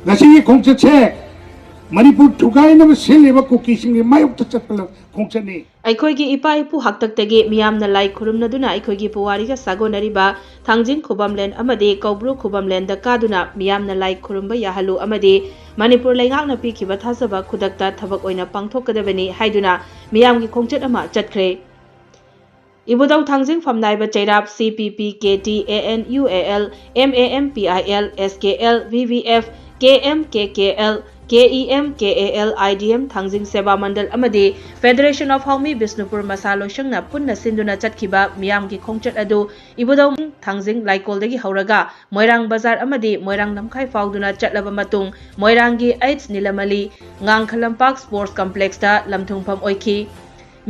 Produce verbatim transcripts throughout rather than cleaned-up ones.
ꯉꯁꯤꯒꯤ ꯈꯣꯡꯆꯠꯁꯦ ꯃꯅꯤꯄꯨꯔ ꯊꯨꯒꯥꯏꯅꯕ ꯁꯤꯜꯂꯤꯕ ꯀꯨꯀꯤꯁꯤꯡꯒꯤ ꯃꯥꯌꯣꯛꯇ ꯆꯠꯄ ꯈꯣꯡꯆꯠꯅꯤ꯫ ꯑꯩꯈꯣꯏꯒꯤ ꯏꯄꯥ ꯏꯄꯨ ꯍꯥꯛꯇꯛꯇꯒꯤ ꯃꯤꯌꯥꯝꯅ ꯂꯥꯏ ꯈꯨꯔꯨꯝꯅꯗꯨꯅ ꯑꯩꯈꯣꯏꯒꯤ ꯄꯨꯋꯥꯔꯤꯒ ꯁꯥꯒꯣꯟꯅꯔꯤꯕ ꯊꯥꯡꯖꯤꯡ ꯈꯨꯕꯝꯂꯦꯟ ꯑꯃꯗꯤ ꯀꯧꯕ꯭ꯔꯨ ꯈꯨꯕꯝꯂꯦꯟꯗ ꯀꯥꯗꯨꯅ ꯃꯤꯌꯥꯝꯅ ꯂꯥꯏ ꯈꯨꯔꯨꯝꯕ ꯌꯥꯍꯜꯂꯨ ꯑꯃꯗꯤ ꯃꯅꯤꯄꯨꯔ ꯂꯩꯉꯥꯛꯅ ꯄꯤꯈꯤꯕ ꯊꯥꯖꯕ ꯈꯨꯗꯛꯇ ꯊꯕꯛ ꯑꯣꯏꯅ ꯄꯥꯡꯊꯣꯛꯀꯗꯕꯅꯤ ꯍꯥꯏꯗꯨꯅ ꯃꯤꯌꯥꯝꯒꯤ ꯈꯣꯡꯆꯠ ꯑꯃ ꯆꯠꯈ꯭ꯔꯦ꯫ ꯏꯕꯨꯙꯧ ꯊꯥꯡꯖꯤꯡ ꯐꯝꯅꯥꯏꯕ ꯆꯩꯔꯥꯞ C P P K T A N U A L, M A M P I L, S K L, V V F, K M K K L, K E M K A L, I D M, ꯊꯥꯡꯖꯤꯡ ꯁꯦꯕꯥ ꯃꯟꯗꯜ ꯑꯃꯗꯤ Federation of Haomi Bishnupur ꯃꯁꯥ ꯂꯣꯏꯁꯪꯅ ꯄꯨꯟꯅ ꯁꯤꯟꯗꯨꯅ ꯆꯠꯈꯤꯕ ꯃꯤꯌꯥꯝꯒꯤ ꯈꯣꯡꯆꯠ ꯑꯗꯨ ꯏꯕꯨꯙꯧ ꯊꯥꯡꯖꯤꯡ ꯂꯥꯏꯀꯣꯜꯗꯒꯤ ꯍꯧꯔꯒ ꯃꯣꯏꯔꯥꯡ ꯕꯖꯥꯔ ꯑꯃꯗꯤ ꯃꯣꯏꯔꯥꯡ ꯂꯝꯈꯥꯏ ꯐꯥꯎꯗꯨꯅ ꯆꯠꯂꯕ ꯃꯇꯨꯡ ꯃꯣꯏꯔꯥꯡꯒꯤ ꯑꯩꯆ ꯅꯤꯂꯃꯂꯤ ꯉꯥꯡꯈ ꯂꯝꯄꯥꯛ ꯁ꯭ꯄꯣꯔꯠꯁ ꯀꯝꯄ꯭ꯂꯦꯛꯁꯇ ꯂꯝꯊꯨꯡꯐꯝ ꯑꯣꯏꯈꯤ꯫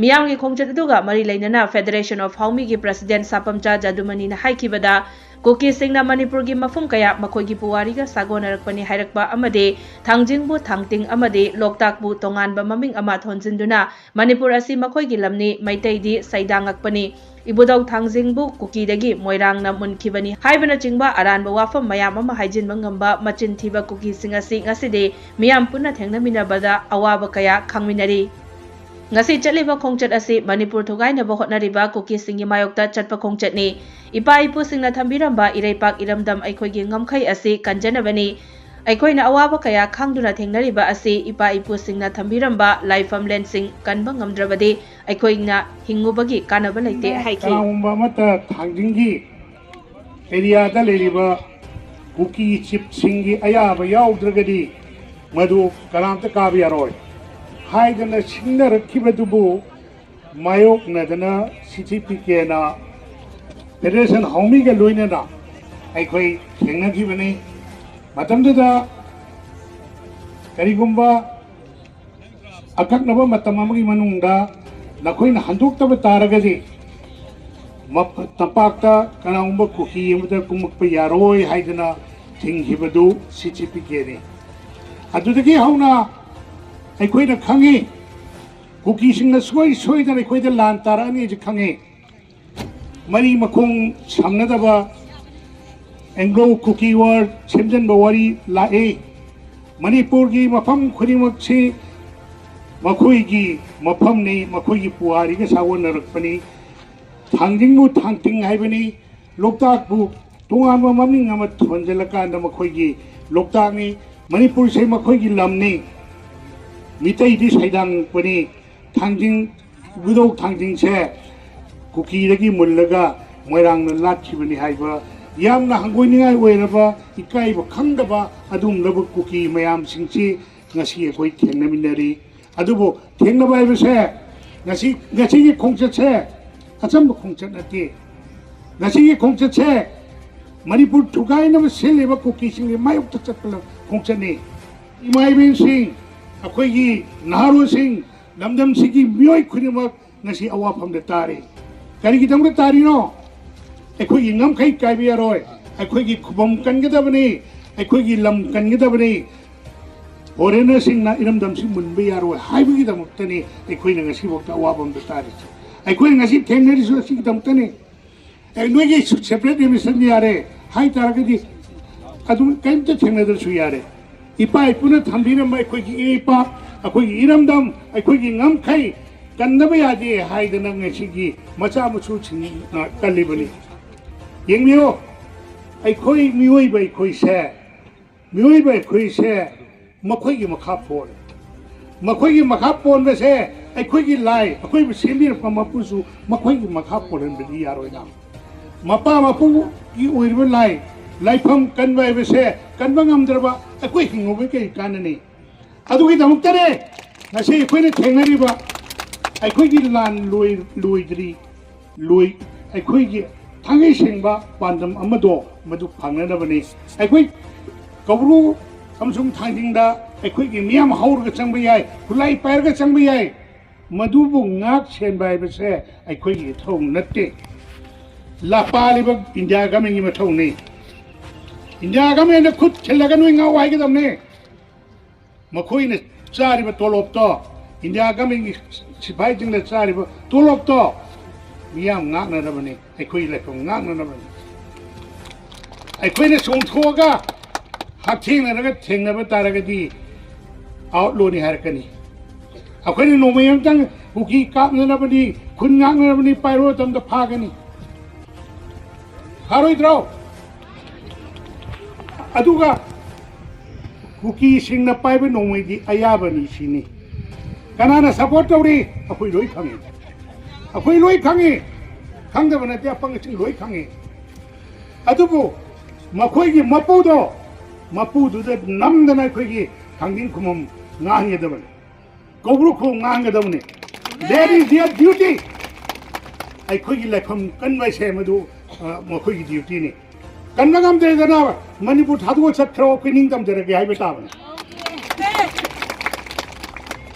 ꯃꯤꯌꯥꯝꯒꯤ ꯈꯣꯡꯆꯠ ꯑꯗꯨꯒ ꯃꯔꯤ ꯂꯩꯅꯅ Federation of Haomiꯒꯤ President ꯁꯥꯄꯝꯆꯥ ꯖꯥꯗꯨꯃꯅꯤꯅ ꯍꯥꯏꯈꯤꯕꯗ, ꯀꯨꯀꯤꯁꯤꯡꯅ ꯃꯅꯤꯄꯨꯔꯒꯤ ꯃꯐꯝ ꯀꯌꯥ ꯃꯈꯣꯏꯒꯤ ꯄꯨꯋꯥꯔꯤꯒ ꯁꯥꯒꯣꯟꯅꯔꯛꯄꯅꯤ ꯍꯥꯏꯔꯛꯄ ꯑꯃꯗꯤ ꯊꯥꯡꯖꯤꯡꯕꯨ ꯊꯥꯡꯇꯤꯡ ꯑꯃꯗꯤ ꯂꯣꯛꯇꯥꯛꯄꯨ ꯇꯣꯉꯥꯟꯕ ꯃꯃꯤꯡ ꯑꯃ ꯊꯣꯟꯖꯤꯟꯗꯨꯅ ꯃꯅꯤꯄꯨꯔ ꯑꯁꯤ ꯃꯈꯣꯏꯒꯤ ꯂꯝꯅꯤ, ꯃꯩꯇꯩꯗꯤ ꯁꯩꯗꯥꯡꯉꯛꯄꯅꯤ, ꯏꯕꯨꯙꯧ ꯊꯥꯡꯖꯤꯡꯕꯨ ꯀꯨꯀꯤꯗꯒꯤ ꯃꯣꯏꯔꯥꯡꯅ ꯃꯨꯟꯈꯤꯕꯅꯤ ꯍꯥꯏꯕꯅꯆꯤꯡꯕ ꯑꯔꯥꯟꯕ ꯋꯥꯐꯝ ꯃꯌꯥꯝ ꯑꯃ ꯍꯥꯏꯖꯤꯟꯕ ꯉꯝꯕ ꯃꯆꯤꯟ ꯊꯤꯕ ꯀꯨꯀꯤꯁꯤꯡ ꯑꯁꯤ ꯉꯁꯤꯗꯤ ꯃꯤꯌꯥꯝ ꯄꯨꯟꯅ ꯊꯦꯡꯅꯃꯤꯟꯅꯕꯗ ꯑꯋꯥꯕ ꯀꯌꯥ ꯈꯥꯡꯃꯤꯟꯅꯔꯤ꯫ ꯉꯁꯤ ꯆꯠꯂꯤꯕ ꯈꯣꯡꯆꯠ ꯑꯁꯤ ꯃꯅꯤꯄꯨꯔ ꯊꯨꯒꯥꯏꯅꯕ ꯍꯣꯠꯅꯔꯤꯕ ꯀꯨꯀꯤꯁꯤꯡꯒꯤ ꯃꯥꯌꯣꯛꯇ ꯆꯠꯄ ꯈꯣꯡꯆꯠꯅꯤ꯫ ꯏꯄꯥ ꯏꯄꯨꯁꯤꯡꯅ ꯊꯝꯕꯤꯔꯝꯕ ꯏꯔꯩꯄꯥꯛ ꯏꯔꯝꯗꯝ ꯑꯩꯈꯣꯏꯒꯤ ꯉꯝꯈꯩ ꯑꯁꯤ ꯀꯟꯖꯅꯕꯅꯤ꯫ ꯑꯩꯈꯣꯏꯅ ꯑꯋꯥꯕ ꯀꯌꯥ ꯈꯥꯡꯗꯨꯅ ꯊꯦꯡꯅꯔꯤꯕ ꯑꯁꯤ ꯏꯄꯥ ꯏꯄꯨꯁꯤꯡꯅ ꯊꯝꯕꯤꯔꯝꯕ ꯂꯥꯏꯐꯝꯂꯦꯟꯁꯤꯡ ꯀꯟꯕ ꯉꯝꯗ꯭ꯔꯕꯗꯤ ꯑꯩꯈꯣꯏꯅ ꯍꯤꯡꯉꯨꯕꯒꯤ ꯀꯥꯟꯅꯕ ꯂꯩꯇꯦ ꯍꯥꯏꯈꯤ꯫ ꯀꯅꯥꯒꯨꯝꯕ ꯑꯃꯠꯇ ꯊꯥꯡꯖꯤꯡꯒꯤ ꯑꯦꯔꯤꯌꯥꯗ ꯂꯩꯔꯤꯕ ꯀꯨꯀꯤ ꯆꯤꯞꯁꯤꯡꯒꯤ ꯑꯌꯥꯕ ꯌꯥꯎꯗ꯭ꯔꯒꯗꯤ ꯃꯗꯨ ꯀꯅꯥꯝꯇ ꯀꯥꯕ ꯌꯥꯔꯣꯏ ꯍꯥꯏꯗꯅ ꯁꯤꯡꯅꯔꯛꯈꯤꯕꯗꯨꯕꯨ ꯃꯥꯌꯣꯛꯅꯗꯅ C T P Kꯅ Federation ꯍꯥꯎꯃꯤꯒ ꯂꯣꯏꯅꯅ ꯑꯩꯈꯣꯏ ꯊꯦꯡꯅꯈꯤꯕꯅꯤ꯫ ꯃꯇꯝꯗꯨꯗ ꯀꯔꯤꯒꯨꯝꯕ ꯑꯀꯛꯅꯕ ꯃꯇꯝ ꯑꯃꯒꯤ ꯃꯅꯨꯡꯗ ꯅꯈꯣꯏꯅ ꯍꯟꯗꯣꯛꯇꯕ ꯇꯥꯔꯒꯗꯤ ꯃꯞ-, ꯇꯝꯄꯥꯛꯇ ꯀꯅꯥꯒꯨꯝꯕ ꯀꯨꯀꯤ ꯑꯃꯗ ꯀꯨꯝꯃꯛꯄ ꯌꯥꯔꯣꯏ ꯍꯥꯏꯗꯅ ꯊꯤꯡꯈꯤꯕꯗꯨ C T P Kꯅꯤ꯫ ꯑꯗꯨꯗꯒꯤ ꯍꯧꯅ ꯑꯩꯈꯣꯏꯅ ꯈꯪꯉꯤ, ꯀꯨꯀꯤꯁꯤꯡꯅ ꯁꯨꯡꯁꯣꯏ ꯁꯣꯏꯗꯅ ꯑꯩꯈꯣꯏꯗ ꯂꯥꯟ ꯇꯥꯔꯛꯑꯅꯤ ꯍꯥꯏꯁꯤ ꯈꯪꯉꯤ꯫ ꯃꯔꯤ ꯃꯈꯣꯡ ꯁꯝꯅꯗꯕ Anglo Kuki War ꯁꯦꯝꯖꯤꯟꯕ ꯋꯥꯔꯤ ꯂꯥꯛꯏ꯫ ꯃꯅꯤꯄꯨꯔꯒꯤ ꯃꯐꯝ ꯈꯨꯗꯤꯡꯃꯛꯁꯤ ꯃꯈꯣꯏꯒꯤ ꯃꯐꯝꯅꯤ, ꯃꯈꯣꯏꯒꯤ ꯄꯨꯋꯥꯔꯤꯒ ꯁꯥꯒꯣꯟꯅꯔꯛꯄꯅꯤ꯫ ꯊꯥꯡꯖꯤꯡꯕꯨ ꯊꯥꯡꯇꯤꯡ ꯍꯥꯏꯕꯅꯤ, ꯂꯣꯛꯇꯥꯛꯄꯨ ꯇꯣꯉꯥꯟꯕ ꯃꯃꯤꯡ ꯑꯃ ꯊꯣꯟꯖꯤꯜꯂꯀꯥꯟꯗ ꯃꯈꯣꯏꯒꯤ ꯂꯣꯛꯇꯥꯛꯅꯤ, ꯃꯅꯤꯄꯨꯔꯁꯦ ꯃꯈꯣꯏꯒꯤ ꯂꯝꯅꯤ, ꯃꯤꯇꯩꯗꯤ ꯁꯩꯗꯥꯡꯉꯛꯄꯅꯤ꯫ ꯊꯥꯡꯖꯤꯡ, ꯏꯕꯨꯙꯧ ꯊꯥꯡꯖꯤꯡꯁꯦ ꯀꯨꯀꯤꯗꯒꯤ ꯃꯨꯜꯂꯒ ꯃꯣꯏꯔꯥꯡꯅ ꯂꯥꯠꯈꯤꯕꯅꯤ ꯍꯥꯏꯕ ꯌꯥꯝꯅ ꯍꯪꯒꯣꯏꯅꯤꯡꯉꯥꯏ ꯑꯣꯏꯔꯕ, ꯏꯀꯥꯏꯕ ꯈꯪꯗꯕ ꯑꯗꯨꯒꯨꯝꯂꯕ ꯀꯨꯀꯤ ꯃꯌꯥꯝꯁꯤꯡꯁꯤ ꯉꯁꯤ ꯑꯩꯈꯣꯏ ꯊꯦꯡꯅꯃꯤꯟꯅꯔꯤ꯫ ꯑꯗꯨꯕꯨ ꯊꯦꯡꯅꯕ ꯍꯥꯏꯕꯁꯦ ꯉꯁꯤ, ꯉꯁꯤꯒꯤ ꯈꯣꯡꯆꯠꯁꯦ ꯑꯆꯝꯕ ꯈꯣꯡꯆꯠ ꯅꯠꯇꯦ꯫ ꯉꯁꯤꯒꯤ ꯈꯣꯡꯆꯠꯁꯦ ꯃꯅꯤꯄꯨꯔ ꯊꯨꯒꯥꯏꯅꯕ ꯁꯤꯜꯂꯤꯕ ꯀꯨꯀꯤꯁꯤꯡꯒꯤ ꯃꯥꯌꯣꯛꯇ ꯆꯠꯄ ꯈꯣꯡꯆꯠꯅꯤ꯫ ꯏꯃꯥ ꯏꯕꯦꯟꯁꯤꯡ, ꯑꯩꯈꯣꯏꯒꯤ ꯅꯍꯥꯔꯣꯜꯁꯤꯡ, ꯂꯝꯗꯝꯁꯤꯒꯤ ꯃꯤꯑꯣꯏ ꯈꯨꯗꯤꯡꯃꯛ ꯉꯁꯤ ꯑꯋꯥꯐꯝꯗ ꯇꯥꯔꯤ꯫ ꯀꯔꯤꯒꯤꯗꯃꯛꯇ ꯇꯥꯔꯤꯅꯣ? ꯑꯩꯈꯣꯏꯒꯤ ꯉꯝꯈꯩ ꯀꯥꯏꯕ ꯌꯥꯔꯣꯏ꯫ ꯑꯩꯈꯣꯏꯒꯤ ꯈꯨꯕꯝ ꯀꯟꯒꯗꯕꯅꯤ꯫ ꯑꯩꯈꯣꯏꯒꯤ ꯂꯝ ꯀꯟꯒꯗꯕꯅꯤ꯫ ꯐꯣꯔꯦꯅꯔꯁꯤꯡꯅ ꯏꯔꯝꯗꯝꯁꯤ ꯃꯨꯟꯕ ꯌꯥꯔꯣꯏ ꯍꯥꯏꯕꯒꯤꯗꯃꯛꯇꯅꯤ ꯑꯩꯈꯣꯏꯅ ꯉꯁꯤꯐꯥꯎꯗ ꯑꯋꯥꯕ ꯑꯃꯗ ꯇꯥꯔꯤꯁꯦ꯫ ꯑꯩꯈꯣꯏꯅ ꯉꯁꯤ ꯊꯦꯡꯅꯔꯤꯁꯨ ꯑꯁꯤꯒꯤꯗꯃꯛꯇꯅꯤ꯫ ꯑꯦ, ꯅꯣꯏꯒꯤ ꯁꯦꯄꯔꯦꯠ ꯑꯦꯗꯃꯤꯁꯟ ꯌꯥꯔꯦ ꯍꯥꯏ ꯇꯥꯔꯒꯗꯤ ꯑꯗꯨꯝ ꯀꯔꯤꯝꯇ ꯊꯦꯡꯅꯗ꯭ꯔꯁꯨ ꯌꯥꯔꯦ꯫ ꯏꯄꯥ ꯏꯄꯨꯅ ꯊꯝꯕꯤꯔꯝꯕ ꯑꯩꯈꯣꯏꯒꯤ ꯏꯔꯩꯄꯥꯛ, ꯑꯩꯈꯣꯏꯒꯤ ꯏꯔꯝꯗꯝ, ꯑꯩꯈꯣꯏꯒꯤ ꯉꯝꯈꯩ ꯀꯟꯗꯕ ꯌꯥꯗꯦ ꯍꯥꯏꯗꯅ ꯉꯁꯤꯒꯤ ꯃꯆꯥ ꯃꯁꯨꯁꯤꯡꯅ ꯀꯜꯂꯤꯕꯅꯤ꯫ ꯌꯦꯡꯕꯤꯌꯨ, ꯑꯩꯈꯣꯏ ꯃꯤꯑꯣꯏꯕ ꯑꯩꯈꯣꯏꯁꯦ, ꯃꯤꯑꯣꯏꯕ ꯑꯩꯈꯣꯏꯁꯦ ꯃꯈꯣꯏꯒꯤ ꯃꯈꯥ ꯄꯣꯜꯂꯦ꯫ ꯃꯈꯣꯏꯒꯤ ꯃꯈꯥ ꯄꯣꯟꯕꯁꯦ ꯑꯩꯈꯣꯏꯒꯤ ꯂꯥꯏ, ꯑꯩꯈꯣꯏꯕꯨ ꯁꯦꯝꯕꯤꯔꯛꯄ ꯃꯄꯨꯁꯨ ꯃꯈꯣꯏꯒꯤ ꯃꯈꯥ ꯄꯣꯜꯍꯟꯕꯗꯤ ꯌꯥꯔꯣꯏꯅ꯫ ꯃꯄꯥ ꯃꯄꯨꯒꯤ ꯑꯣꯏꯔꯤꯕ ꯂꯥꯏ, ꯂꯥꯏꯐꯝ ꯀꯟꯕ ꯍꯥꯏꯕꯁꯦ ꯀꯟꯕ ꯉꯝꯗ꯭ꯔꯕ ꯑꯩꯈꯣꯏ ꯍꯤꯡꯉꯨꯕꯒꯤ ꯀꯔꯤ ꯀꯥꯟꯅꯅꯤ? ꯑꯗꯨꯒꯤꯗꯃꯛꯇꯅꯦ ꯉꯁꯤ ꯑꯩꯈꯣꯏꯅ ꯊꯦꯡꯅꯔꯤꯕ ꯑꯩꯈꯣꯏꯒꯤ ꯂꯥꯟ ꯂꯣꯏ-, ꯂꯣꯏꯗ꯭ꯔꯤ, ꯂꯣꯏ-, ꯑꯩꯈꯣꯏꯒꯤ ꯊꯥꯡꯉꯩ ꯁꯦꯡꯕ ꯄꯥꯟꯗꯝ ꯑꯃꯗꯣ ꯃꯗꯨ ꯐꯪꯅꯅꯕꯅꯤ꯫ ꯑꯩꯈꯣꯏ ꯀꯧꯕ꯭ꯔꯨ ꯑꯃꯁꯨꯡ ꯊꯥꯡꯖꯤꯡꯗ ꯑꯩꯈꯣꯏꯒꯤ ꯃꯤꯌꯥꯝ ꯍꯧꯔꯒ ꯆꯪꯕ ꯌꯥꯏ, ꯈꯨꯠꯂꯥꯏ ꯄꯥꯏꯔꯒ ꯆꯪꯕ ꯌꯥꯏ, ꯃꯗꯨꯕꯨ ꯉꯥꯛ ꯁꯦꯟꯕ ꯍꯥꯏꯕꯁꯦ ꯑꯩꯈꯣꯏꯒꯤ ꯏꯊꯧ ꯅꯠꯇꯦ꯫ ꯂꯥ-, ꯄꯥꯜꯂꯤꯕ ꯏꯟꯗꯤꯌꯥ ꯒꯃꯦꯟꯒꯤ ꯃꯊꯧꯅꯤ꯫ ꯏꯟꯗꯤꯌꯥ ꯒꯃꯦꯟꯗ ꯈꯨꯠ ꯊꯤꯜꯂꯒ ꯅꯣꯏ ꯉꯥꯎ ꯍꯥꯏꯒꯗꯕꯅꯤ꯫ ꯃꯈꯣꯏꯅ ꯆꯥꯔꯤꯕ ꯇꯣꯂꯣꯞꯇꯣ, ꯏꯟꯗꯤꯌꯥ ꯒꯃꯦꯟꯒꯤ ꯁꯤꯐꯥꯏꯁꯤꯡꯅ ꯆꯥꯔꯤꯕ ꯇꯣꯂꯣꯞꯇꯣ ꯃꯤꯌꯥꯝ ꯉꯥꯛꯅꯅꯕꯅꯤ, ꯑꯩꯈꯣꯏꯒꯤ ꯂꯥꯏꯐꯝ ꯉꯥꯛꯅꯅꯕꯅꯤ꯫ ꯑꯩꯈꯣꯏꯅ ꯆꯣꯡꯊꯣꯛꯑꯒ ꯍꯛꯊꯦꯡꯅꯔꯒ ꯊꯦꯡꯅꯕ ꯇꯥꯔꯒꯗꯤ ꯑꯥꯎꯠꯂꯣꯅꯤ ꯍꯥꯏꯔꯛꯀꯅꯤ꯫ ꯑꯩꯈꯣꯏꯅ ꯅꯣꯡꯃꯩ ꯑꯃꯇꯪ ꯀꯨꯀꯤ ꯀꯥꯞꯅꯅꯕꯅꯤ, ꯈꯨꯟ ꯉꯥꯛꯅꯅꯕꯅꯤ ꯄꯥꯏꯔꯨ ꯃꯇꯝꯗ ꯐꯥꯒꯅꯤ꯫ ꯐꯥꯔꯣꯏꯗ꯭ꯔꯣ? ꯑꯗꯨꯒ ꯀꯨꯀꯤꯁꯤꯡꯅ ꯄꯥꯏꯕ ꯅꯣꯡꯃꯩꯗꯤ ꯑꯌꯥꯕꯅꯤ ꯁꯤꯅꯤ꯫ ꯀꯅꯥꯅ ꯁꯄꯣꯔꯠ ꯇꯧꯔꯤ? ꯑꯩꯈꯣꯏ ꯂꯣꯏ ꯈꯪꯉꯤ꯫ ꯑꯩꯈꯣꯏ ꯂꯣꯏ ꯈꯪꯉꯤ꯫ ꯈꯪꯗꯕ ꯅꯠꯇꯦ, ꯑꯄꯪꯕꯁꯤꯡ ꯂꯣꯏ ꯈꯪꯉꯤ꯫ ꯑꯗꯨꯕꯨ ꯃꯈꯣꯏꯒꯤ ꯃꯄꯨꯗꯣ, ꯃꯄꯨꯗꯨꯗ ꯅꯝꯗꯅ ꯑꯩꯈꯣꯏꯒꯤ ꯊꯥꯡꯖꯤꯡ ꯈꯨꯕꯝ ꯉꯥꯡꯒꯗꯕꯅꯤ, ꯀꯧꯕ꯭ꯔꯨ ꯈꯨꯕꯝ ꯉꯥꯡꯒꯗꯕꯅꯤ꯫ That is their duty꯫ ꯑꯩꯈꯣꯏꯒꯤ ꯂꯥꯏꯐꯝ ꯀꯟꯕ ꯍꯥꯏꯁꯦ ꯃꯗꯨ, ꯑ, ꯃꯈꯣꯏꯒꯤ ꯗ꯭ꯌꯨꯇꯤꯅꯤ꯫ ꯀꯟꯕ ꯉꯝꯗ꯭ꯔꯦꯗꯅ ꯃꯅꯤꯄꯨꯔ ꯊꯥꯗꯣꯛꯑ ꯆꯠꯈ꯭ꯔꯣ, ꯑꯩꯈꯣꯏ ꯅꯤꯡꯇꯝꯖꯔꯒꯦ ꯍꯥꯏꯕ ꯇꯥꯕꯅꯤ꯫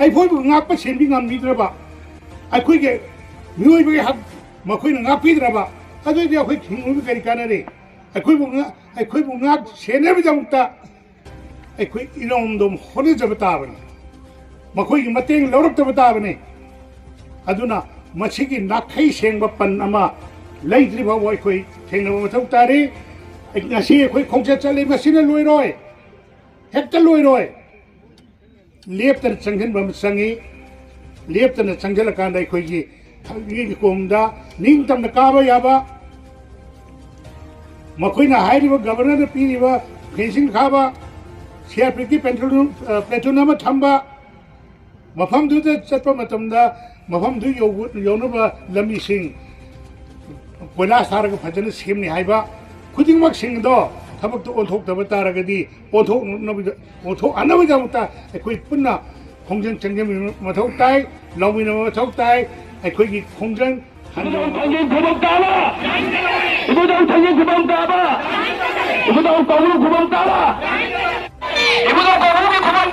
ꯑꯩꯈꯣꯏꯕꯨ ꯉꯥꯛꯄ ꯁꯦꯟꯕꯤ ꯉꯝꯕꯤꯗ꯭ꯔꯕ, ꯑꯩꯈꯣꯏꯒꯤ ꯃꯤꯑꯣꯏꯕꯒꯤ ꯍꯛ ꯃꯈꯣꯏꯅ ꯉꯥꯛꯄꯤꯗ꯭ꯔꯕ, ꯑꯗꯨꯑꯣꯏꯗꯤ ꯑꯩꯈꯣꯏ ꯍꯤꯡꯕꯒꯤ ꯀꯔꯤ ꯀꯥꯟꯅꯔꯤ? ꯑꯩꯈꯣꯏꯕꯨ ꯉꯥ-, ꯑꯩꯈꯣꯏꯕꯨ ꯉꯥꯛ ꯁꯦꯟꯅꯕꯒꯤꯗꯃꯛꯇ ꯑꯩꯈꯣꯏ ꯏꯔꯣꯝꯗꯣꯝ ꯍꯣꯠꯅꯖꯕ ꯇꯥꯕꯅꯤ꯫ ꯃꯈꯣꯏꯒꯤ ꯃꯇꯦꯡ ꯂꯧꯔꯛꯇꯕ ꯇꯥꯕꯅꯤ꯫ ꯑꯗꯨꯅ ꯃꯁꯤꯒꯤ ꯅꯥꯈꯩ ꯁꯦꯡꯕ ꯄꯟ ꯑꯃ ꯂꯩꯇ꯭ꯔꯤ ꯐꯥꯎꯕ ꯑꯩꯈꯣꯏ ꯊꯦꯡꯅꯕ ꯃꯊꯧ ꯇꯥꯔꯤ꯫ ꯉꯁꯤ ꯑꯩꯈꯣꯏ ꯈꯣꯡꯆꯠ ꯆꯠꯂꯤ, ꯃꯁꯤꯅ ꯂꯣꯏꯔꯣꯏ, ꯍꯦꯛꯇ ꯂꯣꯏꯔꯣꯏ꯫ ꯂꯦꯞꯇꯅ ꯆꯪꯁꯤꯟꯕ ꯑꯃ ꯆꯪꯉꯤ꯫ ꯂꯦꯞꯇꯅ ꯆꯪꯁꯤꯜꯂꯀꯥꯟꯗ ꯑꯩꯈꯣꯏꯒꯤ ꯊꯥꯡꯖꯤꯡ ꯈꯨꯕꯝꯗ ꯅꯤꯡꯇꯝꯅ ꯀꯥꯕ ꯌꯥꯕ, ꯃꯈꯣꯏꯅ ꯍꯥꯏꯔꯤꯕ ꯒꯕꯔꯅꯔꯅ ꯄꯤꯔꯤꯕ ꯐꯦꯟꯁꯤꯡ ꯈꯥꯕ, ꯁꯤ ꯑꯥꯔ ꯄꯤ ꯑꯦꯐꯀꯤ ꯄ꯭ꯂꯦꯇꯨꯟ, ꯑ, ꯄ꯭ꯂꯦꯇꯨꯟ ꯑꯃ ꯊꯝꯕ, ꯃꯐꯝꯗꯨꯗ ꯆꯠꯄ ꯃꯇꯝꯗ ꯃꯐꯝꯗꯨ ꯌꯧꯕ-, ꯌꯧꯅꯕ ꯂꯝꯕꯤꯁꯤꯡ, ꯀꯣꯏꯂꯥꯁ ꯊꯥꯔꯒ ꯐꯖꯅ ꯁꯦꯝꯅꯤ ꯍꯥꯏꯕ ꯈꯨꯗꯤꯡꯃꯛꯁꯤꯡꯗꯣ ꯊꯕꯛꯇ ꯑꯣꯟꯊꯣꯛꯇꯕ ꯇꯥꯔꯒꯗꯤ, ꯑꯣꯟꯊꯣꯛꯅꯕ-, ꯑꯣꯟꯊꯣꯛꯍꯟꯅꯕꯒꯤꯗꯃꯛꯇ ꯑꯩꯈꯣꯏ ꯄꯨꯟꯅ ꯈꯣꯡꯖꯪ ꯆꯪꯖꯟꯕꯤꯕ ꯃꯊꯧ ꯇꯥꯏ, ꯂꯧꯃꯤꯟꯅꯕ ꯃꯊꯧ ꯇꯥꯏ꯫ ꯑꯩꯈꯣꯏꯒꯤ ꯈꯣꯡꯖꯪ ꯍꯟ- ꯊꯥꯡꯖꯤꯡ ꯈꯨꯕꯝ ꯀꯥꯕ! ꯏꯕꯨꯙꯧ ꯊꯥꯡꯖꯤꯡ ꯈꯨꯕꯝ ꯀꯥꯕ! ꯏꯕꯨꯙꯧ ꯀꯧꯕ꯭ꯔꯨ ꯈꯨꯕꯝ ꯀꯥꯕ! ꯏꯕꯨꯙꯧ ꯀꯧꯕ꯭ꯔꯨꯒꯤ ꯈꯨꯕꯝ